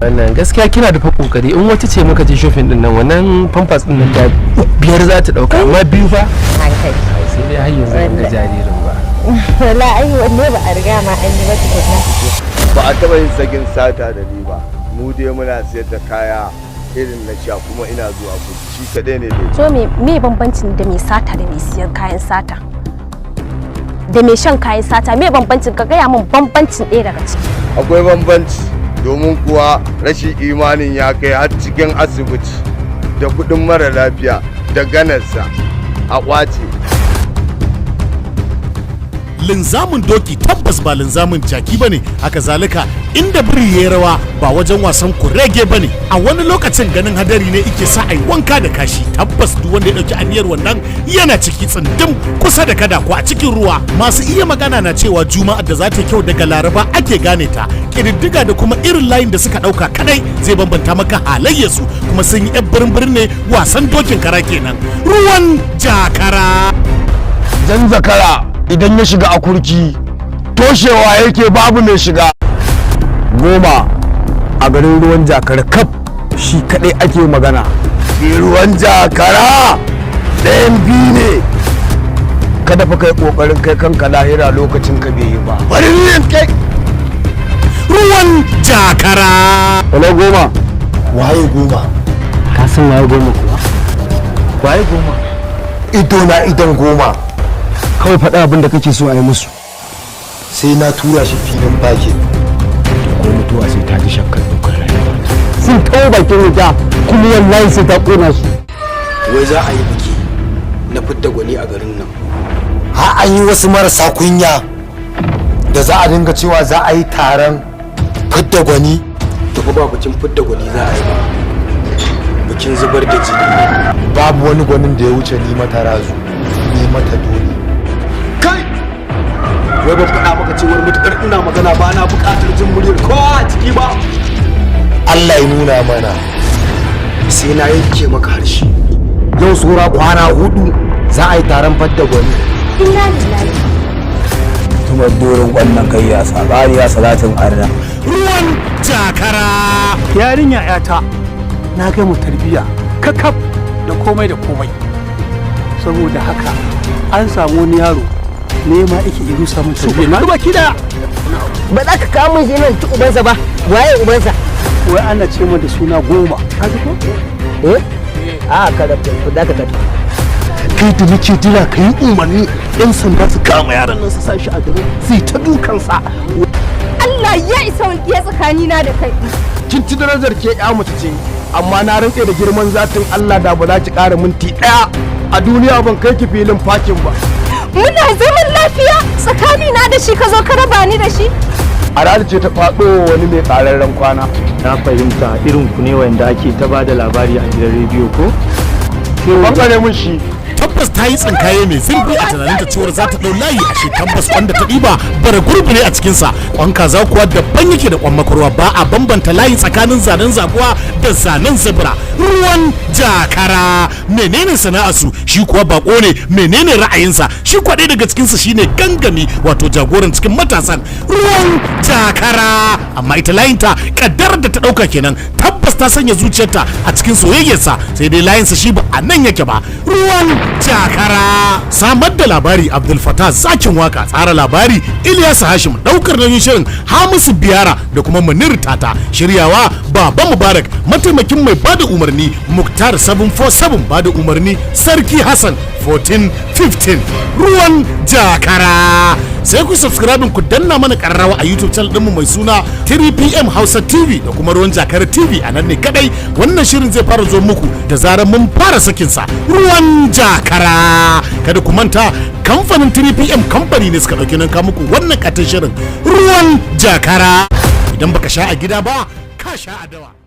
Wannan gaskiya kina da fa kokari. In wata ce muka je shopping din nan, wannan Pampers din nan da biyar za ta dauka, amma biyu fa. Hankali. Sai dai har yanzu ban ga jaririn ba. Wala ai wanne ba a riga ma an yi ba tukunna. Ba a taɓa yin sagin sata da ni ba. Mu dai muna sayar da kaya irin na sha, kuma ina zuwa kudu, shi kaɗai ne dai. So me bambancin da mai sata da mai siyan kayan sata da mai shan kayan sata? Me bambancin? Ka gaya min bambancin ɗaya daga ciki. Akwai bambanci, domin kuwa rashin imanin ya kai har cikin asibiti da kuɗin mara lafiya da ganarsa a ƙwace. Linzamin doki tabbas ba linzamin jaki bane. Haka zalika, inda biri ya rawa ba wajen wasan kurege bane. A wani lokacin ganin hadari ne ike sa ai wanka da kashi. Tabbas duk wanda ya dauki aniyar wannan yana ciki tsindim kusa da kada ko a cikin ruwa. Masu iya magana na cewa Juma'ar da za ta kyau daga Laraba ake gane ta. Kididdiga da kuma irin layin da suka dauka kadai zai bambanta maka halayyarsu, kuma sun yi yan birin ne. Wasan dokin kara kenan, Ruwan Jakara. Jan zakara idan ya shiga akurki, toshewa yake, babu mai shiga. Goma a garin Ruwan Jakara kaf shi kadai ake magana. Shi Ruwan Jakara ɗayan biyu ne. Kada fa kai kokarin kai kanka lahira lokacin ka bai yi ba. Bari ni kai. Ruwan Jakara. Wala Goma. Waye Goma? Ka san waye Goma kuwa? Waye Goma? Ido na idon Goma. Kawai faɗa abin da kake so a yi musu. Sai na tura shi filin parking. Ko mutuwa sai ta ji shakkar ɗaukar rayuwa. Sun kawo bakin wuta, kuma wallahi sai ta ƙona su. Wai za a yi biki na fidda gwani a garin nan. Har an yi wasu marasa kunya da za a dinga cewa za a yi taron fidda gwani. To fa ba bikin fidda gwani za a yi ba, bikin zubar da jini. Babu wani gwanin da ya wuce ni mata razu ni mata dole. Kai, wai ban faɗa maka cewar mutukar ina magana ba na buƙatar jin muryar kowa a ciki ba? Allah ya nuna mana. Sai na yanke maka harshe. Yau saura kwana 4 za a yi taron fidda gwani. Inna lillahi. Tumar dorin wannan kai ya sabariya salatin arna. Ruwan Jakara. Yarinya yata na kai mu tarbiyya kakaf da komai da komai. Saboda haka an samu wani yaro nema yake irusa mun tarbiyya na baki da. Ba za ka kawo min shi nan ci ubansa ba. Waye ubansa? Wai ana ce mu da suna Goma, ka ji ko? Eh, a kada ku dakata. Kai da nake jira ka yi umarni yan sanda su kama yaran nan, su sa shi a gaba su yi ta dukansa. Allah ya isa walƙiya tsakanina da kai. Kin ci darajar ke ya mace ce, amma na rantse da girman zatin Allah da ba za ki ƙara minti ɗaya a duniya ban kai ki filin parking ba. Muna zaman lafiya tsakanina da shi, ka zo ka raba ni da shi. A ce ta faɗo wani mai ƙararren kwana. Na fahimta, irin ku ne wanda ake ta bada labari a gidan rediyo ko? Bangare mun shi. Tabbas ta yi tsinkaye mai zurfi a tunaninta cewar za ta ɗau layi, ashe tabbas wanda ta ɗiba bara gurbi ne a cikinsa. Kwan kaza kuwa daban yake da kwan makarwa. Ba a bambanta layi tsakanin zanen zabuwa da zanen zebra. Ruwan Jakara. Menene sana'arsu? Shi kuwa bako ne. Menene ra'ayinsa? Shi kuwa ɗaya daga cikinsa shine gangami, wato jagoran cikin matasan Ruwan Jakara. Amma ita layinta kaddar da ta ɗauka kenan. Tabbas ta sanya zuciyarta a cikin soyayyarsa, sai dai layinsa shi ba a nan yake ba. Ruwan Jakara. Samar da labari Abdul Fatah Zakin Waka, tsara labari Ilyas Hashim, daukar nauyin shirin Hamisu Biyara da kuma Munir Tata, shiryawa Baba Mubarak, mataimakin mai bada umarni Muktar 747, bada umarni Sarki Hassan 1415. Ruwan Jakara. Sai ku subscribe, ku danna mana kararrawa a YouTube channel ɗinmu mai suna 3PM Hausa TV da kuma Ruwan Jakara TV. A nan ne kadai wannan shirin zai fara zo muku da zarar mun fara sakin sa. Ruwan Jakara. Kada ku manta, kamfanin 3PM kamfani ne suka dauki nan ka muku wannan katin shirin Ruwan Jakara. Idan baka sha a gida ba, ka sha a dawa.